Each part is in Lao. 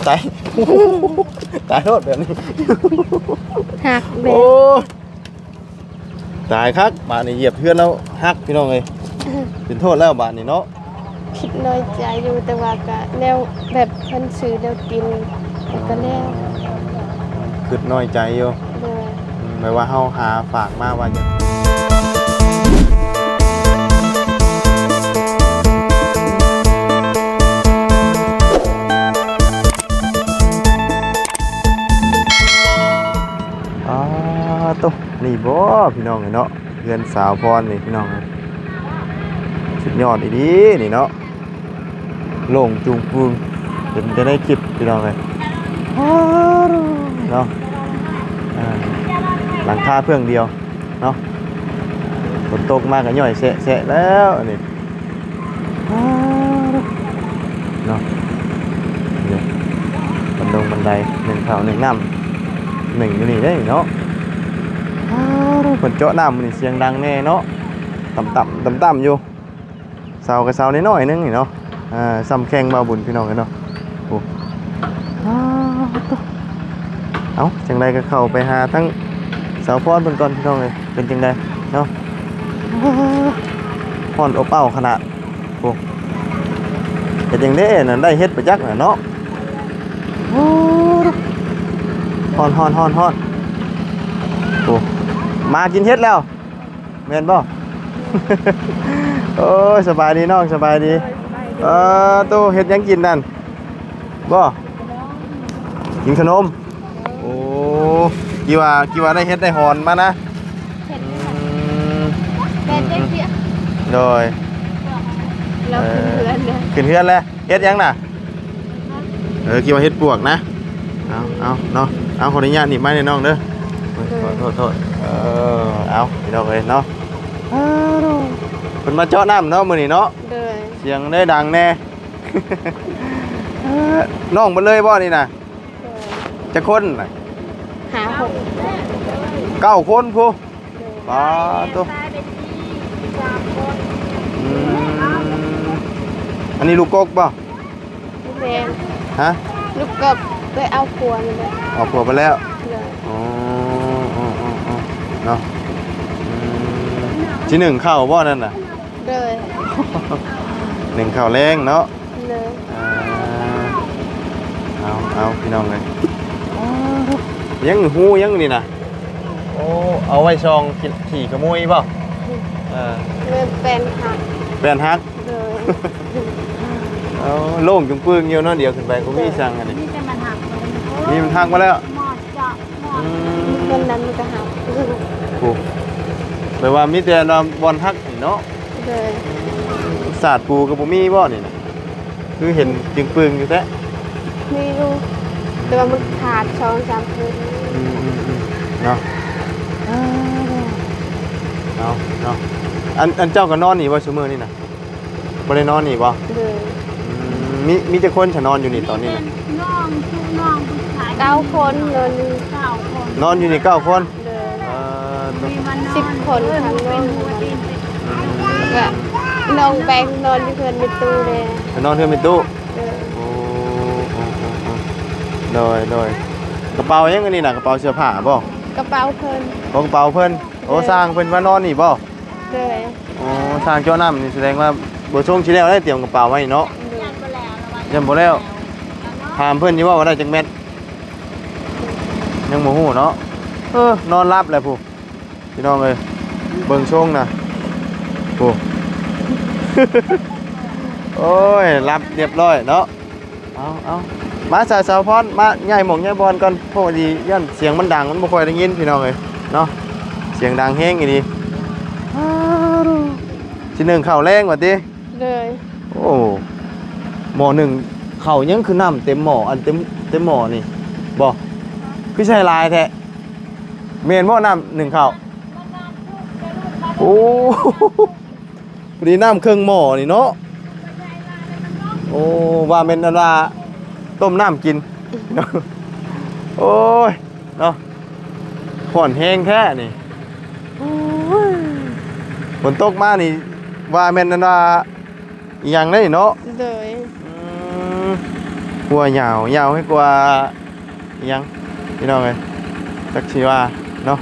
ຕາຍ ຕາຍໂລດແບບນີ້ ຫັກແບບ ໂອ້ ຕາຍຄັກ ບາດນີ້ຢຽບເຮືອນແລ້ວຫັກ ພີ່ນ້ອງເອີຍ ເປັນໂທດແລ້ວບາດນີ້ເນາະ. ຄິດນ້ອຍໃຈຢູ່ ແຕ່ວ່າກະແນວແບບເພິ່ນຊື້ແນວກິນ ແລ້ວກະແລ້ວ ຄິດນ້ອຍໃຈຢູ່ ໂດຍ ອືມ ແບບວ່າເຮົາຫາຝາກມາວ່າຫຍັງ. ອາ ໂຕ ນີ້ບໍ່ ພີ່ນ້ອງເອີຍເນາະ ເຮືອນສາວພອນນີ້ ພີ່ນ້ອງເອີຍ ສຸດຍອດອີ່ຫຼີນີ້ເນາະ. ໂລ່ງຈຸງປຶງ ເຫັນແຕ່ໃນຄລິບ ພີ່ນ້ອງເອີຍ ເນາະ ອ່າ ຫຼັງຄາເບື້ອງດຽວເນາະ ຝົນຕົກມາກໍຍ້ອຍແຊະໆແລ້ວອັນນີ້ ເນາະ ນີ້ ບັນດົງບັນໄດ ໜຶ້ງເຂົ້າໜຶ້ງນ້ຳ ໜຶ້ງຢູ່ນີ້ເດ້ເນາະ. ເພິ່ນເຈາະນ້ຳມື້ນີ້ສຽງດັງແດ່ເນາະ ຕ່ຳໆ ຕ່ຳໆຢູ່. ເສົາກໍເສົານ້ອຍໆໜຶ່ງນີ້ເນາະ ເອີ ສ່ຳແຂ້ງບ່າວບຸນ ພີ່ນ້ອງເອີຍເນາະ. ໂອ້ ອ້າ ໂຕ ເອົ້າ ຈັ່ງໃດກໍເຂົ້າໄປຫາທັງສາວພອນເພິ່ນກ່ອນ ພີ່ນ້ອງເອີຍ ເປັນຈັ່ງໃດເນາະ. ຮ້ອນອົບເອົ້າຂະໜາດ ໂອ້ ເຮັດຫຍັງເດ້ນັ້ນ ໄດ້ເຫັດປະຈັກນະເນາະ. ໂອ້ ຮ້ອນໆໆໆ ໂອ້ ມາກິນເຫັດແລ້ວ. ແມ່ນບໍ່? ໂອ້ຍ ສະບາຍດີນ້ອງ ສະບາຍດີ. ເອີ ໂຕ ເຮັດຫຍັງກິນນັ້ນ? ບໍ່ ກິນຂະໜົມ. ໂອ້ ຄິດວ່າ ຄິດວ່າໄດ້ເຫັດໄດ້ຫອນມານະ. ເຫັດ ອືມ ແມ່ນເດ້. ໂດຍ ລາວຂຶ້ນເຮືອນແລ້ວ ເອີ ຂຶ້ນເຮືອນແລ້ວ. ເຮັດຫຍັງນະ? ເອີ ຄິດວ່າເຫັດປວກນະ. ເອົາ ເອົາເນາະ ເອົາ ຂໍອະນຸຍາດໜີບໄມ້ແດ່ນ້ອງເດີ. ໂທດ ໂທດ ໂທດ ເອີ ເອົາ ພີ່ນ້ອງເອີຍເນາະ ເພິ່ນມາເຈາະນ້ຳເນາະມື້ນີ້ເນາະ. ໂດຍ ສຽງໄດ້ດັງແດ່. ນ້ອງເບິດເລີຍບໍ່ນີ້ນະ? ໂດຍ ຈັກຄົນນະ? ຫ້າ ຫົກ ເກົ້າຄົນພຸ້ນ. ໂດຍ ປາໂຕ ອືມ ອັນນີ້ລູກກົກບໍ່? ແມ່ນ ຮະ? ລູກກົກໄປເອົາຜົວມາແລ້ວ ເອົາຜົວໄປແລ້ວ. ໂດຍ ອໍ ເນາະ ອືມ ຊິໜຶ້ງເຂົ້າບໍ່ນັ້ນນະ? ໂດຍ ໜຶ້ງເຂົ້າແລງເນາະ. ເລີຍ ອ່າ ເອົາ ເອົາ ພີ່ນ້ອງເອີຍ ຍັງຫູຍັງນີ້ນະ. ໂອ້ ເອົາໄວ້ຊ່ອງຂີ້ ຂີ້ຂະໂມຍບໍ່? ເອີ ແມ່ນແປ້ນຫັກ ແປ້ນຫັກ. ໂດຍ ເອົາ ໂລ່ງຈຶງປຶງຢູ່ເນາະ ດຽວຂຶ້ນໄປບໍ່ມີຫຍັງອັນນີ້ ມີແຕ່ມັນຫັກ ມີມັນຫັກມາແລ້ວ. ໝໍເຈາະ ໝໍ ອືມ ຕົ້ນນັ້ນມັນກໍຫັກ ໂອ້ ແປວ່າມີແຕ່ບ່ອນຫັກນີ້ເນາະ. ໂດຍ ສາດປູກໍບໍ່ມີບໍ່ນີ້ນະ? ຄືເຫັນຈຶ່ງປຶງຢູ່ແທ້. ມີຢູ່ ແຕ່ວ່າມັນຂາດສອງສາມເທິງ. ອືມໆໆ ເນາະ ເອົາເນາະ. ອັນ ອັນເຈົ້າກໍນອນນີ້ບໍ່ຊຸມື້ນີ້ນະ? ບໍ່ໄດ້ນອນນີ້ບໍ່? ໂດຍ ອືມ ມີ ມີຈັກຄົນຊະນອນຢູ່ນີ້ຕອນນີ້ນະ? ມີແຕ່ນ້ອງ ຊຸມນ້ອງຜູ້ຊາຍ ເກົ້າຄົນ ນອນຢູ່ ເກົ້າຄົນ ນອນຢູ່ນີ້ເກົ້າຄົນ. ໂດຍ ເອີ ສິບຄົນ ທັງນ້ອງ ອືມ ແລ້ວກະນ້ອງແບງນອນຢູ່ເຮືອນແມ່ຕູ້ແດ່ ໄປນອນເຮືອນແມ່ຕູ້. ໂດຍ ໂອ້ ໂອ້ ໂອ້ ໂອ້ ໂດຍ ໂດຍ ກະເປົາຫຍັງອັນນີ້ນະ? ກະເປົາເສື້ອຜ້າບໍ່? ກະເປົາເພິ່ນ. ໂອ້ ກະເປົາເພິ່ນ. ໂອ້ ໂດຍ ຊ່າງເພິ່ນມານອນນີ້ບໍ່? ໂດຍ ໂອ້ ຊ່າງເຈາະນ້ຳນີ້ສະແດງວ່າບໍ່ຊົງຊິແລ້ວໄດ໋ ຕຽມກະເປົາໄວ້ເນາະ. ໂດຍ ຍັງບໍ່ແລ້ວ ຖາມເພິ່ນຢູ່ບໍ່ວ່າໄດ້ຈັກແມັດ? ຍັງບໍ່ຮູ້ເນາະ. ເອີ ນອນຫຼັບແລ້ວພຸ້ນ ພີ່ນ້ອງເອີຍ ເບິ່ງຊົງນະ ໂອ້ ໂອ້ຍ ຫຼັບລຽບຮ້ອຍເນາະ. ເອົາ ເອົາ ມາສາວ ສາວພອນ ມາຍ້າຍໝ່ອງຍ້າຍບ່ອນກ່ອນ ພໍດີຢ້ານສຽງມັນດັງ ມັນບໍ່ຄ່ອຍໄດ້ຍິນ ພີ່ນ້ອງເອີຍເນາະ ສຽງດັງແຮງອີ່ຫຼີ. ຊິໜຶ້ງເຂົ້າແລງວ່າຕິ? ໂດຍ ໂອ້ ໝໍ້ໜຶ້ງເຂົ້າຍັງຄືນ້ຳເຕັມໝໍ້ ອັນເຕັມ ເຕັມໝໍ້ນີ້ບໍ່? ຄືໃສ່ຫຼາຍແທ້ ແມ່ນບໍ່ນ້ຳໜຶ້ງເຂົ້າ? ໂອ້ ພໍດີນ້ຳເຄິ່ງໝໍ້ນີ້ເນາະ. ໂອ້ ວ່າແມ່ນອັນວ່າຕົ້ມນ້ຳກິນ ໂອ້ຍ ເນາະ ຮ້ອນແຮງແທ້ນີ້. ໂອ້ຍ ຝົນຕົກມານີ້ ວ່າແມ່ນອັນວ່າອີ່ຫຍັງເດ້ເນາະ. ໂດຍ ອືມ ກົວຍາວ ຍາວໃຫ້ກວ່າອີ່ຫຍັງພີ່ນ້ອງເອີຍ ຈັກຊິວ່າເນາະ.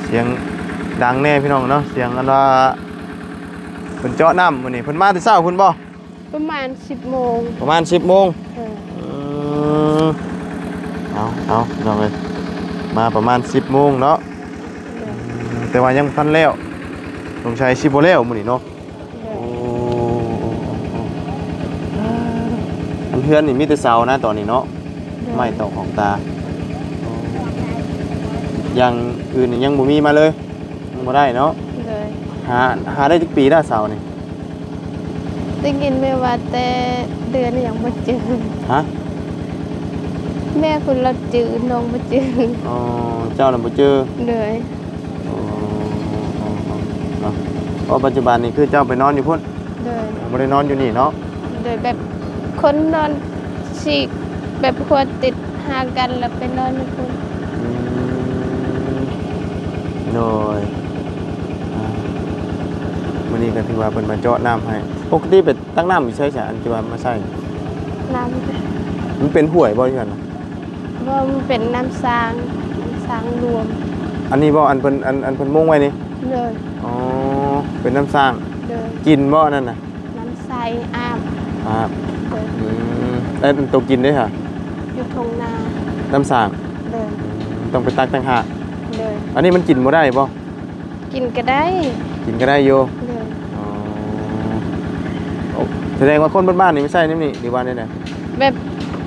ສຽງດັງແດ່ພີ່ນ້ອງເນາະ ສຽງອັນວ່າເພິ່ນເຈາະນ້ຳມື້ນີ້. ເພິ່ນມາແຕ່ເຊົ້າພຸ້ນບໍ່? ປະມານສິບໂມງ. ປະມານສິບໂມງ. ເອີ ອືມ ເອົາ ເອົາ ພີ່ນ້ອງເອີຍ ມາປະມານສິບໂມງເນາະ. ເອີ ອືມ ແຕ່ວ່າຍັງບໍ່ທັນແລ້ວ ສົງໄສຊິບໍ່ແລ້ວມື້ນີ້ເນາະ. ເອີ ໂອ້ ໂອ້ ໂອ້ ໂອ້ ອັນເຮືອນນີ້ມີແຕ່ເສົານະຕອນນີ້ເນາະ. ເອີ ໄມ້ຕອກຂອງຕາ ຢ່າງອື່ນນີ້ຍັງບໍ່ມີມາເລີຍ. ຍັງບໍ່ໄດ້ເນາະ. ເລີຍ ຫາ ຫາໄດ້ຈັກປີແລ້ວເສົານີ້? ໄດ້ຍິນແມ່ວ່າແຕ່ເດືອນຫຍັງບໍ່ຈື່. ຮະ? ແມ່ພຸ້ນລາວຈື່ ນ້ອງບໍ່ຈື່. ອໍ ເຈົ້ານະບໍ່ຈື່. ເລີຍ ອໍ ເນາະ ເພາະປັດຈຸບັນນີ້ຄືເຈົ້າໄປນອນຢູ່ພຸ້ນ. ເລີຍ ບໍ່ໄດ້ນອນຢູ່ນີ້ເນາະ. ໂດຍ ແບບຄົນນອນຊີກ ແບບຫົວຕິດຫາກັນ ແລ້ວໄປນອນຢູ່ພຸ້ນ. ອືມ ໂດຍ ອ່າ ມື້ນີ້ກໍຖືວ່າເພິ່ນມາເຈາະນ້ຳໃຫ້. ປົກກະຕິໄປຕັກນ້ຳຢູ່ໃສຊະ ອັນທີ່ວ່າມາໃສ່? ນ້ຳ ມັນເປັນຫ້ວຍບໍ່ຢູ່ຫັ້ນນະ? ບໍ່ ມັນເປັນນ້ຳສ້າງ ນ້ຳສ້າງລວມ. ອັນນີ້ບໍ່ ອັນເພິ່ນ ອັນ ອັນເພິ່ນມຸງໄວ້ນີ້? ໂດຍ ອໍ ເປັນນ້ຳສ້າງ. ໂດຍ ກິນບໍ່ອັນນັ້ນນະ? ນ້ຳໃສອາບ. ອາບ. ໂດຍ ອືມ ແລ້ວໂຕກິນເດ້ຫະ? ຢູ່ທົ່ງນາ. ນ້ຳສ້າງ. ໂດຍ ອືມ ຕ້ອງໄປຕັກຕ່າງຫາກ. ໂດຍ ອັນນີ້ມັນກິນບໍ່ໄດ້ບໍ່? ກິນກໍໄດ້. ກິນກໍໄດ້ຢູ່. ໂດຍ ອໍ ໂອ້ ສະແດງວ່າຄົນເບິດບ້ານນີ້ມາໃຊ້ແນວນີ້ ຫຼືວ່າແນວໃດ? ແບບ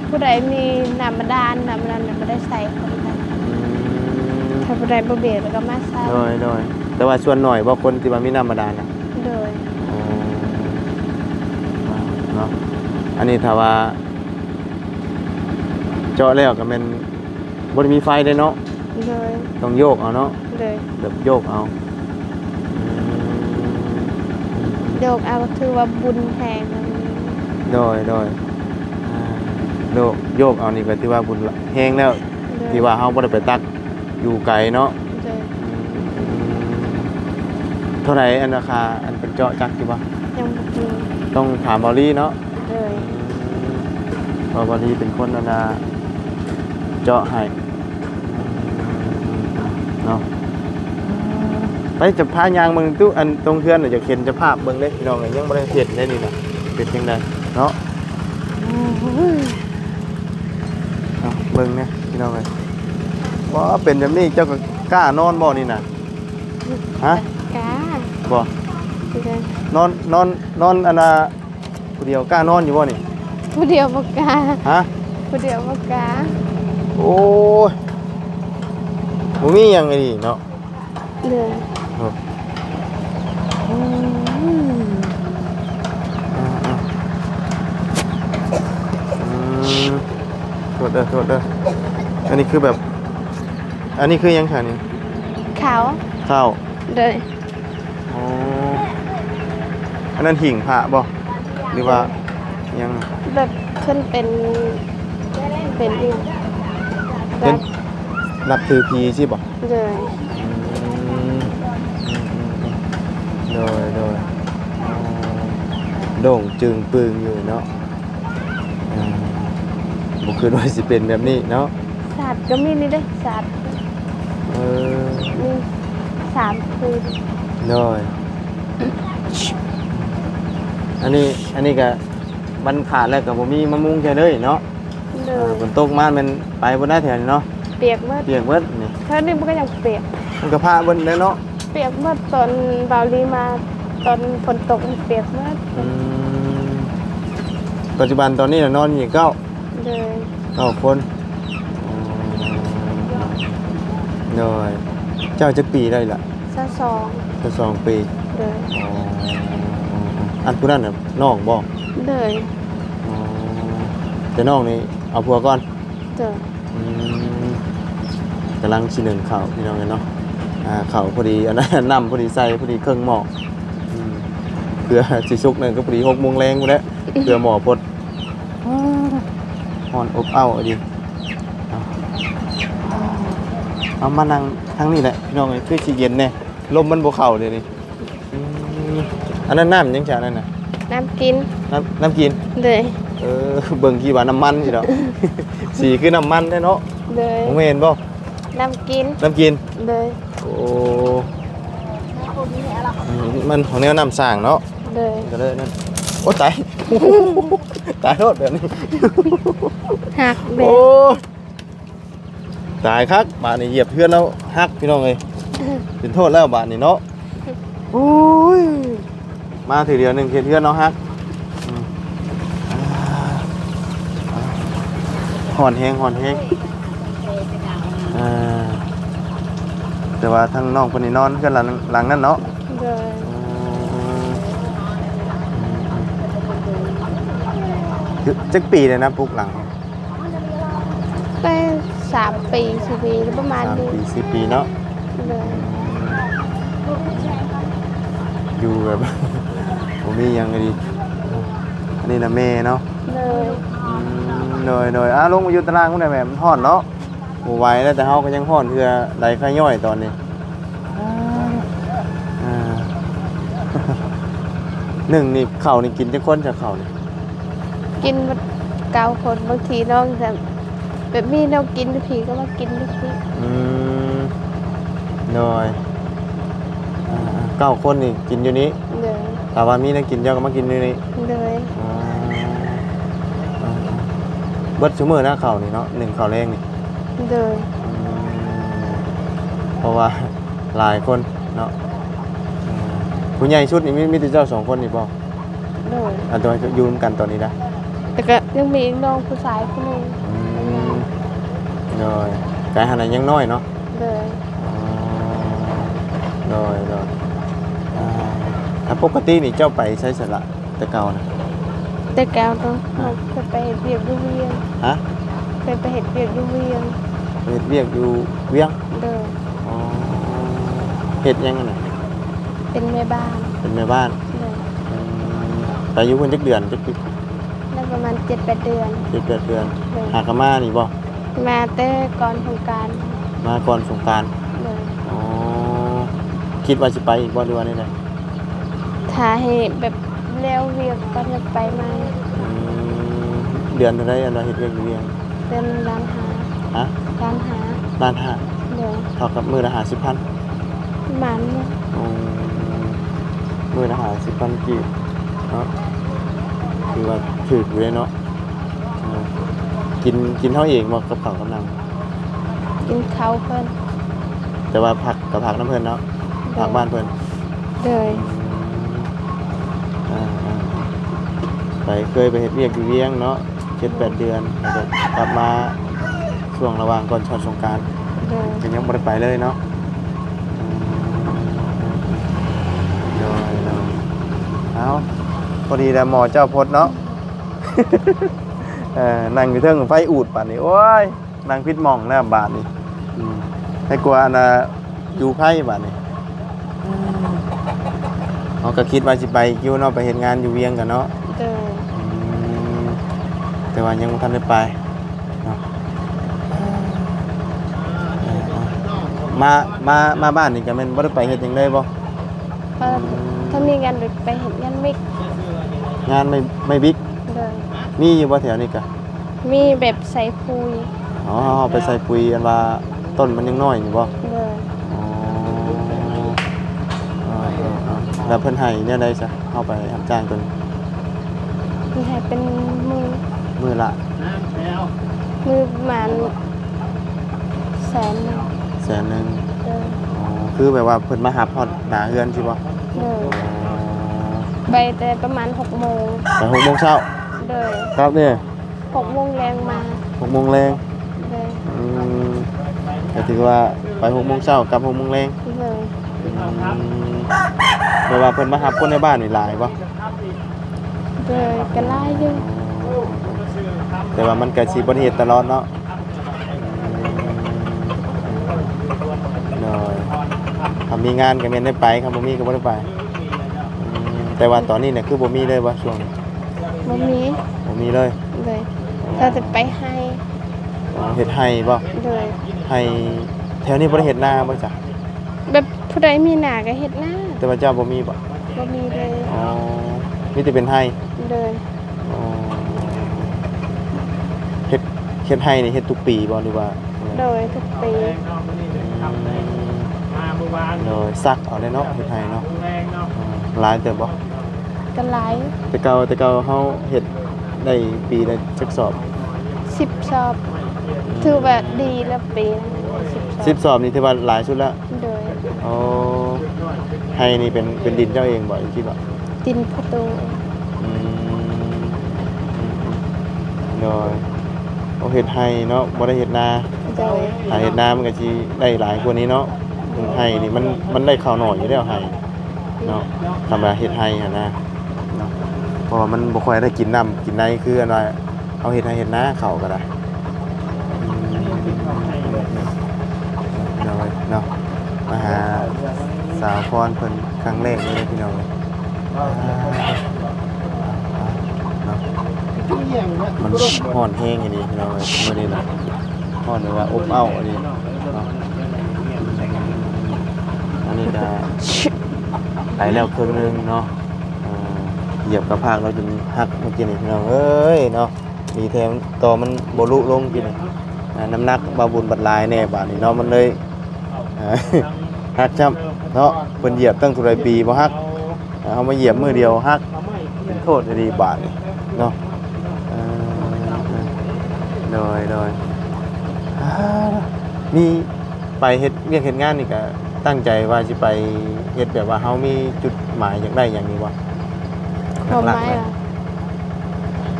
ຜູ້ໃດມີນ້ຳບາດານ ນ້ຳອັນນັ້ນ ບໍ່ໄດ້ໃຊ້ຄົນໃດ. ອືມ ຖ້າຜູ້ໃດບໍ່ເບກແລ້ວກໍມາໃຊ້. ໂດຍ ໂດຍ ແຕ່ວ່າສ່ວນໜ້ອຍບໍ່ ຄົນທີ່ວ່າມີນ້ຳບາດານນະ? ໂດຍ ອໍ ເນາະ ອັນນີ້ຖ້າວ່າເຈາະແລ້ວກໍແມ່ນບໍ່ໄດ້ມີໄຟເດ້ເນາະ. ໂດຍ ຕ້ອງໂຍກເອົາເນາະ. ໂດຍ ແບບໂຍກເອົາ. ອືມ ໂຍກເອົາ ຖືວ່າບຸນແຮງ. ໂດຍ ໂດຍ ອ່າ ໂຍກ ໂຍກເອົານີ້ກໍຖືວ່າບຸນແຮງແລ້ວ. ໂດຍ ທີ່ວ່າເຮົາບໍ່ໄດ້ໄປຕັກຢູ່ໄກເນາະ. ໂດຍ ອືມ ເທົ່າໃດອັນລາຄາ ອັນເພິ່ນເຈາະ ຈັກຢູ່ບໍ່? ຍັງບໍ່ຮູ້ ຕ້ອງຖາມເບົາລີເນາະ. ໂດຍ ອືມ ເພາະເບົາລີເປັນຄົນອັນນ່າເຈາະໃຫ້. ເນາະ ໄປ ຈະພາຍ່າງເບິ່ງຕູ້ ອັນຕົງເຮືອນນະ ຢາກເຫັນສະພາບເບິ່ງເດ້ພີ່ນ້ອງເອີຍ ຍັງບໍ່ໄດ້ເຫັນເດ້ນີ້ນະ ເປັນຈັ່ງໃດເນາະ. ເອົາເບິ່ງແດ່ພີ່ນ້ອງເອີຍ ວ່າເປັນແບບນີ້ເຈົ້າກໍກ້ານອນບໍ່ນີ້ນະ? ຮະ? ກ້າ ບໍ່ ຄືກັນ ນອນ ນອນ ນອນອັນນ່າ ຜູ້ດຽວກ້ານອນຢູ່ບໍ່ນີ້? ຜູ້ດຽວບໍ່ກ້າ. ຮະ? ຜູ້ດຽວບໍ່ກ້າ. ໂອ້ຍ ບໍ່ມີຫຍັງອີ່ຫຼີເນາະ. ເດີ ໂອ້ ອືມ ອືມ ໂທດເດີ ໂທດເດີ ອັນນີ້ຄືແບບ ອັນນີ້ຄືຫຍັງຊະນີ້? ເຂົ້າ ເຂົ້າ ເດີ. ອໍ ອັນນັ້ນຫິ້ງພະບໍ່ ຫຼືວ່າຫຍັງ? ແບບເພິ່ນເປັນ ເປັນອີ່ຫຍັງ ເປັນ ແບບນັບຖືຜີຊີ້ບໍ່? ໂດຍ ອືມ ໂດຍ ໂດຍ ອໍ ໂດ່ງຈຶ່ງປຶງຢູ່ເນາະ. ອ່າ ບໍ່ຄິດວ່າຊິເປັນແບບນີ້ເນາະ. ສາດກໍມີນີ້ເດ້ ສາດ ເອີ ມີສາມຄືນ. ໂດຍ ອັນນີ້ ອັນນີ້ກໍມັນຂາດແລ້ວກໍບໍ່ມີມາມຸງໃສ່ເລີຍເນາະ. ໂດຍ ອ່າ ຝົນຕົກມາແມ່ນໄປບໍ່ໄດ້ແຖວນີ້ເນາະ. ປຽກໝົດ ປຽກໝົດນີ້ ແຖວນີ້ມັນກໍຍັງປຽກ ມັນກໍພະເບິດແລ້ວເນາະ. ປຽກໝົດຕອນບ່າວລີມາ ຕອນຝົນຕົກມັນປຽກໝົດ. ອືມ ປັດຈຸບັນຕອນນີ້ນະນອນຢູ່ນີ້ເກົ້າ ໂດຍ ເກົ້າຄົນ. ອໍ ໂດຍ ເຈົ້າຈັກປີແລ້ວລະ? ຊາວສອງ ຊາວສອງປີ. ໂດຍ ອໍ ອັນຜູ້ນັ້ນນະນ້ອງບໍ່? ໂດຍ ອໍ ແຕ່ນ້ອງນີ້ເອົາຜົວກ່ອນ. ໂດຍ ອືມ ກຳລັງຊິໜຶ້ງເຂົ້າພີ່ນ້ອງເອີຍເນາະ. ອ່າ ເຂົ້າພໍດີ ອັນນັ້ນ ນ້ຳພໍດີໃສ່ພໍດີເຄິ່ງໝໍ້. ອືມ ເພື່ອຊິສຸກນັ້ນກໍພໍດີຫົກໂມງແລງພຸ້ນແຫຼະ ເພື່ອໝໍ້ພົດ. ຮ້ອນອົບເອົ້າອີ່ຫຼີ. ເອົາ ເອົາມານັ່ງທາງນີ້ແຫຼະພີ່ນ້ອງເອີຍ ຄືຊິເຢັນແດ່ ລົມມັນບໍ່ເຂົ້າດຽວນີ້. ອືມ ອັນນັ້ນນ້ຳຫຍັງຊະ ອັນນັ້ນນະ? ນ້ຳກິນ ນ້ຳ ນ້ຳກິນ. ໂດຍ ເອີ ເບິ່ງຄືວ່ານ້ຳມັນຊິດອກ ສີຄືນ້ຳມັນແທ້ເນາະ. ໂດຍ ບໍ່ແມ່ນບໍ່? ນ້ຳກິນ ນ້ຳກິນ. ໂດຍ ໂອ້ ມັນຂອງແນວນ້ຳສ້າງເນາະ. ໂດຍ ກໍເລີຍນັ້ນ. ໂອ້ ຕາຍ ຕາຍໂລດແບບນີ້ ຫັກແບບ ໂອ້ ຕາຍຄັກ ບາດນີ້ຢຽບເຮືອນລາວຫັກ ພີ່ນ້ອງເອີຍ ເປັນໂທດແລ້ວບາດນີ້ເນາະ. ໂອ້ຍ ມາເທື່ອດຽວໜຶ່ງເຮັດເຮືອນເຮົາຫັກ. ອືມ ອ່າ ຮ້ອນແຮງ ຮ້ອນແຮງ. ອ່າ ແຕ່ວ່າທາງນ້ອງເພິ່ນນີ້ນອນເຮືອນຫຼັງ ຫຼັງນັ້ນເນາະ. ໂດຍ ອືມ ອືມ ອືມ ຈັກປີແລ້ວນະປຸກຫຼັງ? ໄດ້ສາມປີສີ່ປີ ປະມານ ສາມປີສີ່ປີເນາະ. ໂດຍ ອືມ ຢູ່ແບບ ບໍ່ມີຫຍັງອີ່ຫຼີ. ອັນນີ້ນະແມ່ເນາະ. ໂດຍ ອືມ ໂດຍ ໂດຍ ອ່າ ລົງໄປຢູ່ຕາລ່າງພຸ້ນແຫຼະແມ່ ມັນຮ້ອນເນາະ. ບໍ່ໄຫວແລ້ວ ແຕ່ເຮົາກໍຍັງຮ້ອນເທື່ອໃດຂ້າຍ້ອຍຕອນນີ້. ອ່າ ໜຶ່ງນີ້ເຂົ້ານີ້ກິນຈັກຄົນ ຈາກເຂົ້ານີ້? ກິນໝົດເກົ້າຄົນ ບາງທີນ້ອງແບບ ແບບມີແນວກິນ ພີ່ກໍມາກິນຢູ່ພີ້. ອືມ ໂດຍ ອ່າ ເກົ້າຄົນນີ້ກິນຢູ່ນີ້. ໂດຍ ຖ້າວ່າມີແນວກິນເຈົ້າກໍມາກິນຢູ່ນີ້. ໂດຍ ອໍ ອ່າ ເບິດຊຸມື້ນະເຂົ້ານີ້ເນາະ ໜຶ່ງເຂົ້າແລງນີ້. ໂດຍ ອືມ ເພາະວ່າຫຼາຍຄົນເນາະ. ອືມ ຜູ້ໃຫຍ່ສຸດນີ້ມີ ມີແຕ່ເຈົ້າສອງຄົນນີ້ບໍ່? ໂດຍ ອັນຕົວຢູ່ນຳກັນຕອນນີ້ນະ? ແລ້ວກໍຍັງມີນ້ອງຜູ້ຊາຍຜູ້ໜຶ່ງ. ອືມ ໂດຍ ແຕ່ຫັ້ນນະຍັງນ້ອຍເນາະ. ໂດຍ ອໍ ໂດຍ ໂດຍ ອ່າ ແລ້ວປົກກະຕິນີ້ເຈົ້າໄປໃສຊັ້ນລະ ແຕ່ເກົ່ານະ? ແຕ່ເກົ່າເນາະ ຮະ ເຮົາເຄີຍໄປເຮັດວຽກຢູ່ວຽງ. ຮະ? ເຄີຍໄປເຮັດວຽກຢູ່ວຽງ. ໄປເຮັດວຽກຢູ່ວຽງ? ໂດຍ ອໍ ເຮັດຫຍັງຫັ້ນນະ? ເປັນແມ່ບ້ານ. ເປັນແມ່ບ້ານ. ໂດຍ ອືມ ໄປຢູ່ພຸ້ນຈັກເດືອນ ຈັກປີ? ໄດ້ປະມານເຈັດແປດເດືອນ. ເຈັດແປດເດືອນ. ໂດຍ ຫາກໍມານີ້ບໍ່? ມາແຕ່ກ່ອນສົງການ. ມາກ່ອນສົງການ. ໂດຍ ອໍ ຄິດວ່າຊິໄປອີກບໍ່ ຫຼືວ່າແນວໃດ? ຖ້າໃຫ້ແບບແລ້ວວຽກກ່ອນ ຢາກໄປໃໝ່. ອືມ ເດືອນເທົ່າໃດ ອັນວ່າເຮັດວຽກຢູ່ວຽງ? ເດືອນລ້ານຫ້າ. ຮະ? ລ້ານຫ້າ. ລ້ານຫ້າ. ໂດຍ ເທົ່າກັບມື້ລະຫ້າສິບພັນ ປະມານນັ້ນ. ອືມ ມື້ລະຫ້າສິບພັນກີບເນາະ ຖືວ່າຖືກຢູ່ເດ້ເນາະ. ເອີ ກິນ ກິນເຮົາເອງບໍ່ ກັບເຂົ້າກັບນ້ຳ? ກິນເຂົ້າເພິ່ນ ແຕ່ວ່າພັກກໍພັກນຳເພິ່ນເນາະ. ໂດຍ ພັກບ້ານເພິ່ນ. ໂດຍ ອືມ ອ່າໆ ໄປ ເຄີຍໄປເຮັດວຽກຢູ່ວຽງເນາະ ເຈັດແປດເດືອນ ແລ້ວກໍກັບມາຊ່ວງລະຫວ່າງກ່ອນຮອດສົງການ. ໂດຍ ກໍຍັງບໍ່ໄດ້ໄປເລີຍເນາະ. ອືມ ໂດຍ ໂດຍ ເອົາ ພໍດີແລ້ວໝໍເຈົ້າພົດເນາະ. ເອີ ນັ່ງຢູ່ເທິງໄຟອູດບາດນີ້ ໂອ້ຍ ນັ່ງຜິດໝ່ອງແລ້ວບາດນີ້. ອືມ ໃຫ້ກວ່າອັນນ່າຢູ່ໄພບາດນີ້. ເຮົາກໍຄິດວ່າຊິໄປຢູ່ເນາະ ໄປເຮັດງານຢູ່ວຽງກັນເນາະ. ໂດຍ ອືມ ແຕ່ວ່າຍັງບໍ່ທັນໄດ້ໄປເນາະ. ເອີ ມາ ມາ ມາບ້ານນີ້ກໍແມ່ນບໍ່ໄດ້ໄປເຮັດຫຍັງເລີຍບໍ່? ເອີ ຖ້າມີງານໄປເຮັດງານມິກ. ງານໄມ້ ໄມ້ບິກ. ໂດຍ ມີຢູ່ບໍ່ແຖວນີ້ກະ? ມີແບບໃສ່ປຸຍ. ອໍ ເອົາໄປໃສ່ປຸຍ ອັນວ່າຕົ້ນມັນຍັງນ້ອຍນີ້ບໍ່? ໂດຍ ອໍ ເອີໆໆ ແລ້ວເພິ່ນໃຫ້ແນວໃດຊະ ເຮົາໄປຮັບຈ້າງຕົວນີ້? ເພິ່ນໃຫ້ເປັນມື້. ມື້ລະ? ມື້ປະມານແສນໜຶ່ງ. ແສນໜຶ່ງ. ໂດຍ ອໍ ຄືແບບວ່າເພິ່ນມາຮັບຮອດໜ້າເຮືອນຊີ້ບໍ່? ໂດຍ ອໍ ໄປແຕ່ປະມານຫົກໂມງ. ໄປຫົກໂມງເຊົ້າ? ໂດຍ ກັບນີ້? ຫົກໂມງແລງມາ. ຫົກໂມງແລງ. ໂດຍ ອືມ ກໍຖືວ່າໄປຫົກໂມງເຊົ້າ ກັບຫົກໂມງແລງ. ໂດຍ ອືມ ແບບວ່າເພິ່ນມາຮັບຄົນໃນບ້ານນີ້ຫຼາຍບໍ່? ໂດຍ ກໍຫຼາຍຢູ່. ແຕ່ວ່າມັນກໍຊິບໍ່ໄດ້ເຮັດຕະຫຼອດເນາະ. ອືມ ໂດຍ ຖ້າມີງານກໍແມ່ນໄດ້ໄປ ຄັນບໍ່ມີກໍບໍ່ໄດ້ໄປ. ອືມ ແຕ່ວ່າຕອນນີ້ນະ ຄືບໍ່ມີເລີຍບໍ່ຊ່ວງນີ້? ບໍ່ມີ. ບໍ່ມີເລີຍ? ໂດຍ ຖ້າແຕ່ໄປໄຮ່. ອໍ ເຮັດໄຮ່ບໍ່? ໂດຍ ໄຮ່ແຖວນີ້ບໍ່ໄດ້ເຮັດນາບໍ່ຈະ? ແບບຜູ້ໃດມີນາກໍເຮັດນາ. ແຕ່ວ່າເຈົ້າບໍ່ມີບໍ່? ບໍ່ມີເລີຍ. ອໍ ມີແຕ່ເປັນໄຮ່? ໂດຍ ອໍ ເຮັດ ເຮັດໄຮ່ນີ້ເຮັດທຸກປີບໍ່ ຫຼືວ່າ? ໂດຍ ທຸກປີ. ອືມ ໂດຍ ສັກເອົາເດ້ເນາະ ເຮັດໄຮ່ເນາະ. ອືມ ຫຼາຍເຕີບບໍ່? ກໍຫຼາຍ. ແຕ່ເກົ່າ ແຕ່ເກົ່າເຮົາເຮັດໄດ້ປີລະຈັກສອບ? ສິບສອບ. ອືມ ຖືວ່າດີລະປີ ສິບສອບ. ສິບສອບນີ້ຖືວ່າຫຼາຍສຸດລະ. ໂດຍ. ໂອ້ ໄຮ່ນີ້ເປັນ ເປັນດິນເຈົ້າເອງບໍ່ ອີກທີ່ບໍ່? ດິນພໍ່ຕູ້. ອືມ ອືມ ອືມ ໂດຍ. ໂອ້ ເຮັດໄຮ່ເນາະ ບໍ່ໄດ້ເຮັດນາ. ໂດຍ. ຖ້າເຮັດນາມັນກໍຊິໄດ້ຫຼາຍກວ່ານີ້ເນາະ. ອືມ ໄຮ່ນີ້ມັນ ມັນໄດ້ເຂົ້າໜ້ອຍຢູ່ແລ້ວໄຮ່ເນາະ ທຳມະເຮັດໄຮ່ຫັ້ນນະ. ເນາະ ເພາະວ່າມັນບໍ່ຄ່ອຍໄດ້ກິນນ້ຳກິນໃນ ຄືອັນວ່າເຮົາເຮັດໄຮ່ເຮັດນາ ເຂົ້າກໍໄດ້. ອືມ ໂດຍເນາະ ມາຫາສາວພອນເພິ່ນຄັ້ງແລກເລີຍພີ່ນ້ອງເອີຍ. ເນາະ ມັນຮ້ອນແຮງອີ່ຫຼີພີ່ນ້ອງເອີຍ ມື້ນີ້ນະ ຮ້ອນແບບວ່າອົບເອົ້າອີ່ຫຼີເນາະ. ອັນນີ້ກະໄປແລ້ວເຄິ່ງໜຶ່ງເນາະ. ອ່າ ຢຽບກະພາກລາວຈົນຫັກເມື່ອກີ້ນີ້ພີ່ນ້ອງເອີຍເນາະ. ດີແທ້ຕໍ່ມັນບໍ່ລຸລົງກີ້ນີ້. ອ່າ ນ້ຳໜັກບ່າວບຸນບັດຫຼາຍແດ່ບາດນີ້ເນາະ ມັນເລີຍ ອ່າ ຫັກຊ້ຳເນາະ. ເພິ່ນຢຽບຕັ້ງເທົ່າໃດປີບໍ່ຫັກ ອ່າ ເຮົາມາຢຽບມື້ດຽວຫັກ ເປັນໂທດອີ່ຫຼີບາດນີ້ເນາະ. ເອີ ໂດຍ ໂດຍ. ອ່າ ມີ ໄປເຮັດວຽກເຮັດງານນີ້ກະຕັ້ງໃຈວ່າຊິໄປເຮັດແບບວ່າເຮົາມີຈຸດໝາຍຢາກໄດ້ຫຍັງນີ້ບໍ່? ຄວາມໝາຍ ຫຼັກໆເລີຍ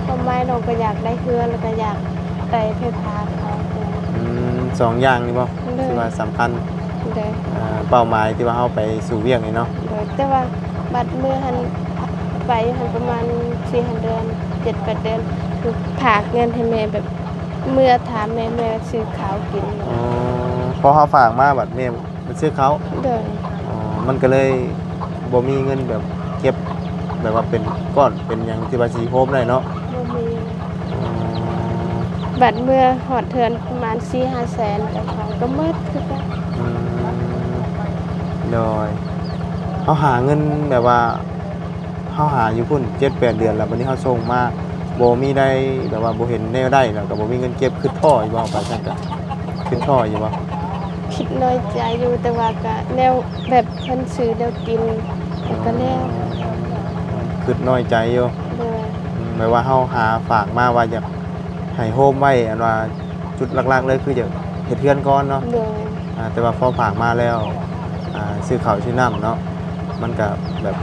ຄວາມໝາຍນ້ອງກໍຢາກໄດ້ເຮືອນ ແລ້ວກໍຢາກໄດ້ໄຟຟ້າເຂົ້າ. ອືມ ສອງຢ່າງນີ້ບໍ່? ໂດຍ. ທີ່ວ່າສຳຄັນ. ໂດຍ. ເປົ້າໝາຍທີ່ວ່າເຮົາໄປສູ່ວຽກນີ້ເນາະ. ໂດຍ. ແຕ່ວ່າບັດເມືອຫັ້ນ ໄປຢູ່ຫັ້ນປະມານສີ່ຫ້າເດືອນ ເຈັດແປດເດືອນ ຄືຝາກເງິນໃຫ້ແມ່ແບບ ເມືອຖາມແມ່ ແມ່ຊື້ເຂົ້າກິນ. ອໍ ພໍເຮົາຝາກມາບັດແມ່ໄປຊື້ເຂົ້າ. ໂດຍ. ອໍ ມັນກໍເລີຍບໍ່ມີເງິນແບບເກັບ ແບບວ່າເປັນກ້ອນເປັນຫຍັງທີ່ວ່າຊິໂຮມໄດ້ເນາະ. ບໍ່ມີ. ອໍ ບັດເມືອຮອດເຮືອນປະມານສີ່ຫ້າແສນ ເຈົ້າຂອງກໍໝົດຄືກັນ. ອືມ ໂດຍ. ເຮົາຫາເງິນແບບວ່າ ເຮົາຫາຢູ່ພຸ້ນເຈັດແປດເດືອນແລ້ວ ບັດນີ້ເຮົາສົ່ງມາບໍ່ມີໄດ້ ແບບວ່າບໍ່ເຫັນແນວໄດ້ ແລ້ວກໍບໍ່ມີເງິນເກັບ ຄິດທໍ້ຢູ່ບໍ່? ໄປຊັ້ນກະຄິດທໍ້ຢູ່ບໍ່? ຄິດນ້ອຍໃຈຢູ່ ແຕ່ວ່າກະແນວແບບເພິ່ນຊື້ແນວກິນ ແລ້ວກໍແລ້ວ. ຄິດນ້ອຍໃຈຢູ່. ໂດຍ. ອືມ ແບບວ່າເຮົາຫາຝາກມາວ່າຢາກໃຫ້ໂຮມໄວ້ ອັນວ່າ ຈຸດຫຼັກໆເລີຍຄືຢາກເຮັດເຮືອນກ່ອນເນາະ. ໂດຍ. ອ່າ ແຕ່ວ່າພໍຝາກມາແລ້ວ ອ່າ ຊື້ເຂົ້າຊື້ນ້ຳເນາະ ມັນກະແບບ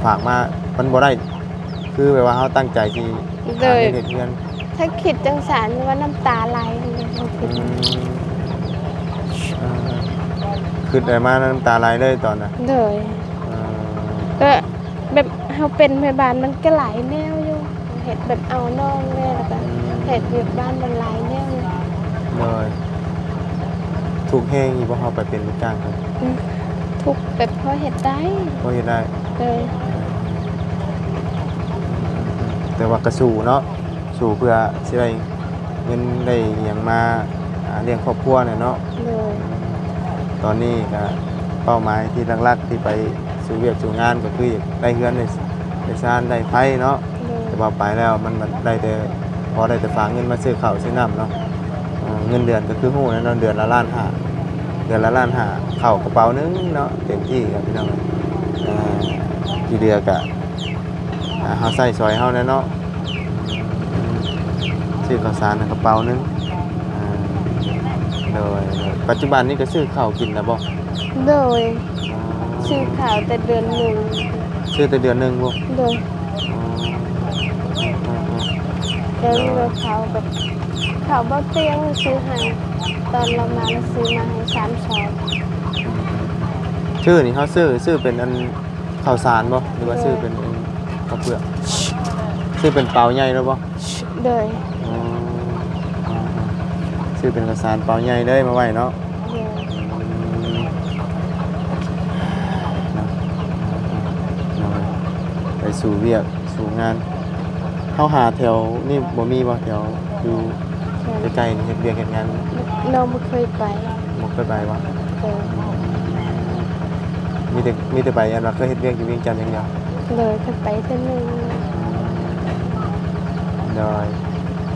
ຝາກມາ ມັນບໍ່ໄດ້ຄືແບບວ່າເຮົາຕັ້ງໃຈຊິ ໂດຍ ຫາເຮັດເຮືອນ. ຖ້າຄິດຈັ່ງຊັ້ນວ່ານ້ຳຕາໄຫຼ. ອືມ ເອີ ຄິດໄດ້ມານ້ຳຕາໄຫຼເລີຍຕອນນະ. ໂດຍ. ເອີ ກໍ ແບບເຮົາເປັນແມ່ບ້ານມັນກໍຫຼາຍແນວຢູ່ ເຮັດແບບເອົານ້ອງແດ່ ແລ້ວກໍ ອືມ ເຮັດວຽກບ້ານມັນຫຼາຍແນວຢູ່. ໂດຍ. ທຸກແຮງຢູ່ບໍ່ ເຮົາໄປເປັນລູກຈ້າງເຂົາ? ອືມ ທຸກແບບພໍເຮັດໄດ້. ພໍເຮັດໄດ້. ໂດຍ. ແຕ່ວ່າກໍສູ້ເນາະ ສູ້ເພື່ອຊິໄດ້ ເງິນໄດ້ຫຍັງມາ ອ່າ ລ້ຽງຄອບຄົວແຫຼະເນາະ. ໂດຍ. ຕອນນີ້ກະເປົ້າໝາຍທີ່ຫຼັກໆ ທີ່ໄປສູ່ວຽກສູ່ງານ ກໍຄືຢາກໄດ້ເຮືອນ ໄດ້ ໄດ້ຊານ ໄດ້ໄຟເນາະ. ໂດຍ. ແຕ່ວ່າໄປແລ້ວມັນໄດ້ແຕ່ ພໍໄດ້ແຕ່ຝາກເງິນມາຊື້ເຂົ້າຊື້ນ້ຳເນາະ. ເງິນເດືອນກໍຄືຮູ້ແຫຼະເນາະ ເດືອນລະລ້ານຫ້າ ເດືອນລະລ້ານຫ້າ ເຂົ້າກະເປົາໜຶ່ງເນາະ ເຕັມທີ່ແລ້ວພີ່ນ້ອງ. ອ່າ ທີ່ເຫຼືອກະ ອ່າ ເຮົາໃຊ້ຊ່ອຍເຮົາແຫຼະເນາະ ຊື້ເຂົ້າສານໃຫ້ກະເປົາໜຶ່ງ. ອ່າ ໂດຍ ໂດຍ. ປັດຈຸບັນນີ້ກໍຊື້ເຂົ້າກິນແລ້ວບໍ່? ໂດຍ. ອໍ ຊື້ເຂົ້າແຕ່ເດືອນໜຶ່ງ. ຊື້ແຕ່ເດືອນໜຶ່ງບໍ່? ໂດຍ. ອໍ ແລ້ວມີເຂົ້າແບບ ເຂົ້າບໍ່ຕຽງຊື້ໃຫ້ ຕອນລາວມາລາວຊື້ມາໃຫ້ສາມຊອງ. ອືມ ຊື້ນີ້ເຮົາຊື້ ຊື້ເປັນອັນ ເຂົ້າສານບໍ່ ຫຼືວ່າ ໂດຍ ຊື້ເປັນເປັນເຂົ້າເປືອກ? ຊື້ເປັນເປົາໃຫຍ່ເລີຍບໍ່? ໂດຍ. ອໍ ຊື້ເປັນເຂົ້າສານເປົາໃຫຍ່ເລີຍມາໄວ້ເນາະ. ໂດຍ. ອືມ ເນາະ ໄປສູ່ວຽກສູ່ງານ ເຮົາຫາແຖວນີ້ບໍ່ມີບໍ່ ແຖວຢູ່ ແຖວໃກ້ໆນີ້ເຮັດວຽກເຮັດງານ? ນ້ອງບໍ່ເຄີຍໄປ. ບໍ່ເຄີຍໄປບໍ່? ໂດຍ. ມີແຕ່ ມີແຕ່ໄປອັນວ່າເຄີຍເຮັດວຽກຢູ່ວຽງຈັນຢ່າງດຽວ? ໂດຍ ເຄີຍໄປເທື່ອໜຶ່ງ. ອືມ ໂດຍ.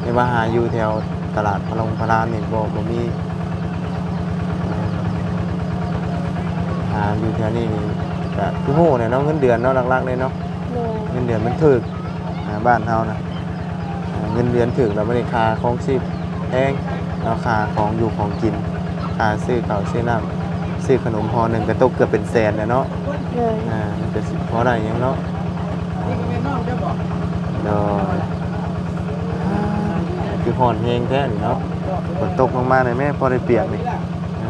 ໄປ ວ່າຫາຢູ່ແຖວຕະຫຼາດພະລົງພະລານນີ້ບໍ່ ບໍ່ມີ. ເອີ ຫາຢູ່ແຖວນີ້ນີ້ກະຄືຮູ້ແຫຼະເນາະ ເງິນເດືອນເນາະ ຫຼັກໆເລີຍເນາະ. ໂດຍ ເງິນເດືອນມັນຖືກ ອ່າ ບ້ານເຮົານະ ເງິນເດືອນຖືກແລ້ວບັດນີ້ຄ່າຄອງຊີບແພງເນາະ ຄ່າຂອງຢູ່ຂອງກິນ ຄ່າຊື້ເຂົ້າຊື້ນ້ຳ ຊື້ຂະໜົມຫໍ່ໜຶ່ງກໍຕົກເກືອບເປັນແສນແລ້ວເນາະ. ໂດຍ ອ່າ ມັນກໍຊິພໍໄດ້ຫຍັງເນາະ. ໂດຍ ຄືຮ້ອນແຮງແທ້ນີ້ເນາະ ຝົນຕົກລົງມານີ້ແມ້ພໍໄດ້ປຽກນີ້. ເອີ